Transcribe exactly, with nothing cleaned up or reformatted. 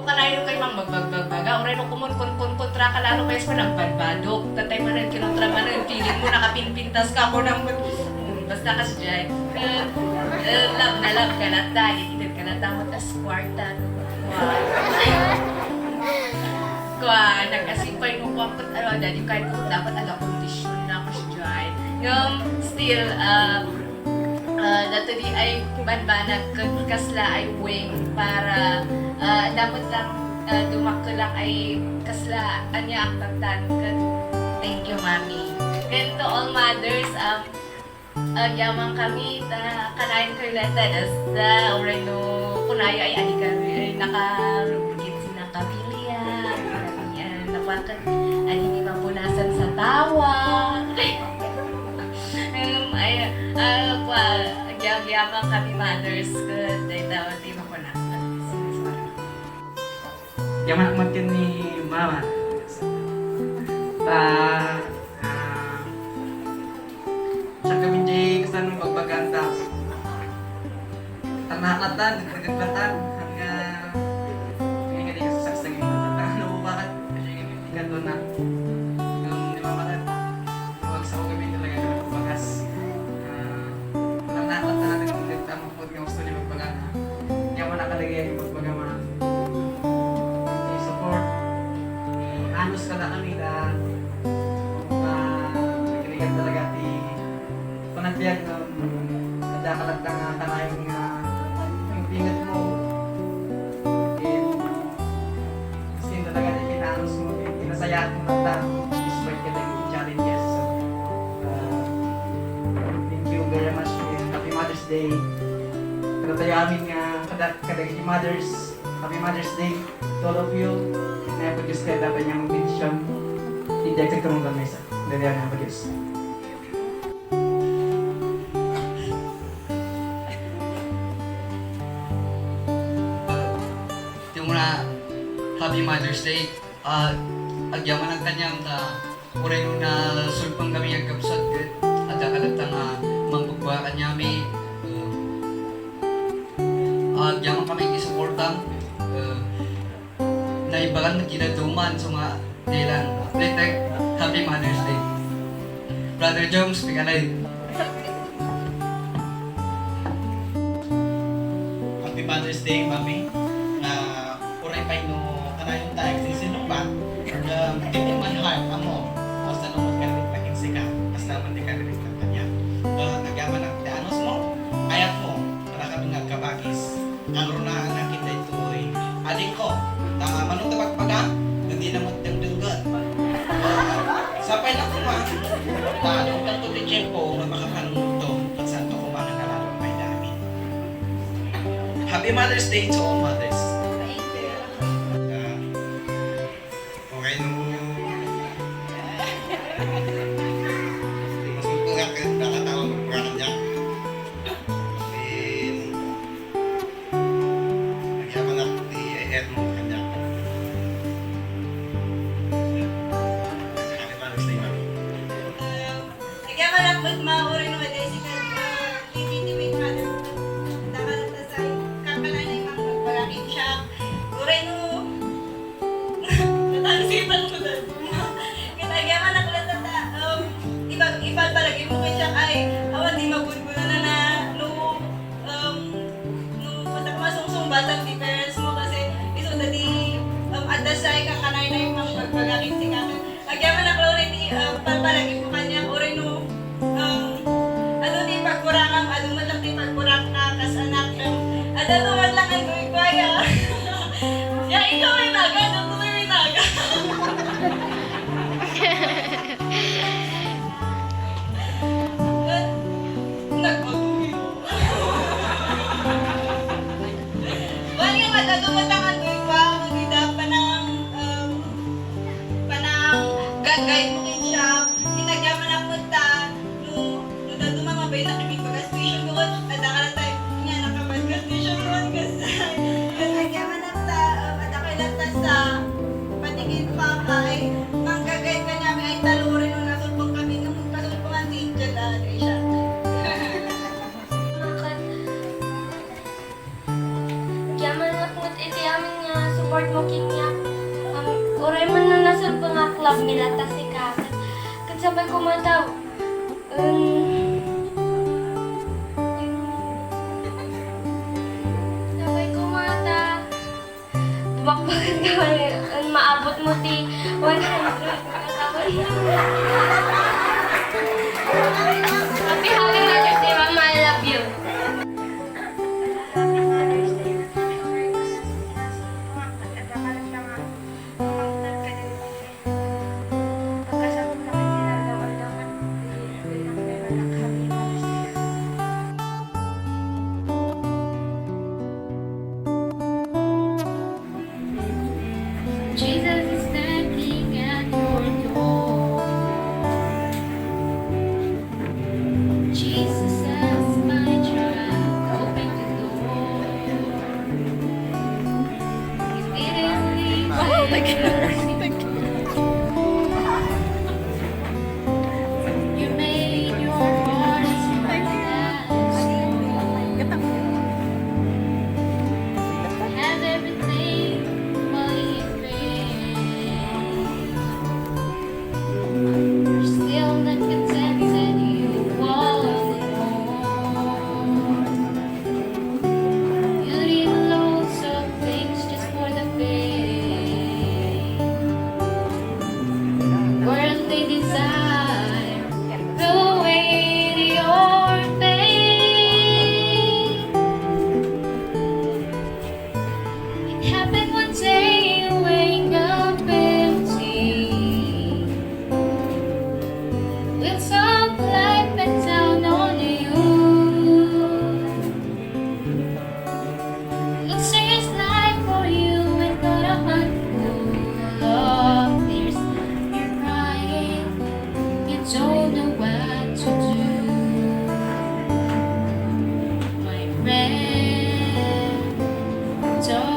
Kanayon kay mang magbagbaga, uray no kumun kun kun kontra ka lalo kay sa nagbalbadok. Tatay manen, kinontra manen, feeling mo nakapinpintas ka, ako nang, hmm, basta ka sa jay. Eh, eh, love na love ka na ta, itid ka na ta, mo tas kwarta, no? Wow. Kwa, nag-asipay mo kwa, ano, daddy, kahit kung dapat aga kondisyon na ka sa jay. Ngem, still, ah, Ah, datoy ay banbanag ket kasla ay wing para, ah, dapat lang, ah, dumakkelak ay kasla ania ak tantan ket thank you, Mommy. And to all mothers, um, agyaman kami ta kanayon kayo latta, basta uray no kunayo ay adi kami ay nakarugit sa nakapilya, kami, ah, napakan, adi ni mapunasan sa tawa. Um, ay, ah, kwa, agyaman kami mothers, ket dayta ti makunak. Agyaman ak met ken ni Mama. Ta, ah, siak kami jay kasano bagbagaan ta. Tan naklatan, nagregratan, hangga, hangga di ka sasagsagin mo. Tan ano mo bakit? Kasi kami di ka doon na. Yung di ba bakit? Huwag sa kami talaga na magbagas. Ah, tan naklatan natin kung nagtama po, nga gusto niya magbaga na. Kaya mo nakalagay yung magbaga, ma. I-support. Anos ka na kami na, ah, nagkaligan talaga ti panagbiag nga, mm, adda ka latta nga kanayon nga impinget mo. And, sin talaga ti kinaanus mo, kinasayaat mo latta, despite kadagiti challenges. So, uh, thank you very much and happy Mother's Day. Kadatayo amin nga kada-, kadagiti mothers, happy Mother's Day to all of you. Nga po Diyos kaya dapat niyang bendisyon. Hindi agad kamang lamesa. Dali ang Apo Diyos. Ti umuna, Happy Mother's Day. Ah, agyamanak kaniam ta uray no nasulpeng kami agkabsat ket adda ka latta nga mangpagbaga kaniami. Ah, agyaman kami iti suportam. Ah, naibagan met ti dadduma, so nga, di lang. Uplifted, Happy Mother's Day. Brother Jones, pikanay. Happy Mother's Day, Mami. Ah, uray pay no kanayon ta agsisinungbat. Um, deep in my heart, amo, basta no, magkaririt pa ken sika, basta man ti karirit kaniak. Ah, agyamanak ti anus mo, ayat mo, para kami nga agkabakis. Kangrunaan a ket daytoy. Adingko, ta mano ta bagbaga, ngem dina met dengdenggen. Sapay la koma, ta adunto ti tiempo nga makapanunotto, ket saanto koma nga nalalo pay dayta. Happy Mother's Day to all mothers. Ah, Okay, no. Masulpeng ak ket dakayo nga agpagakan kaniak. Then, agyamanak ti ayat mo kaniak. Happy Mother's Day, Mami. Agyamanak met, ma, uray no adda sika, ah, legitimate mother mo. Dapat ta say, kakananay mang magpalaki siya, Support mo kaniak. Um, uray man no nasulpengak, love mi latta sika. Ket, ket sapay koma ta, um, sapay koma ta, bakbakan ka man, um, maabot mo ti one hundred. Happy, happy Mother's Day, Mama. I love you. Jesus is knocking at your door. Jesus says, "My child, open the door." He didn't leave. Oh my God. You made your heart as hard as stone. Have everything, but it fails. You're still not contented, you want more. Beauty and lots of things just for the fame. Worldly desire, the way to your fame. It happened one day you wake up empty, with some light bent down on you. Looks like for you and got a handful of tears. You're crying, you don't know what to do. My friend, don't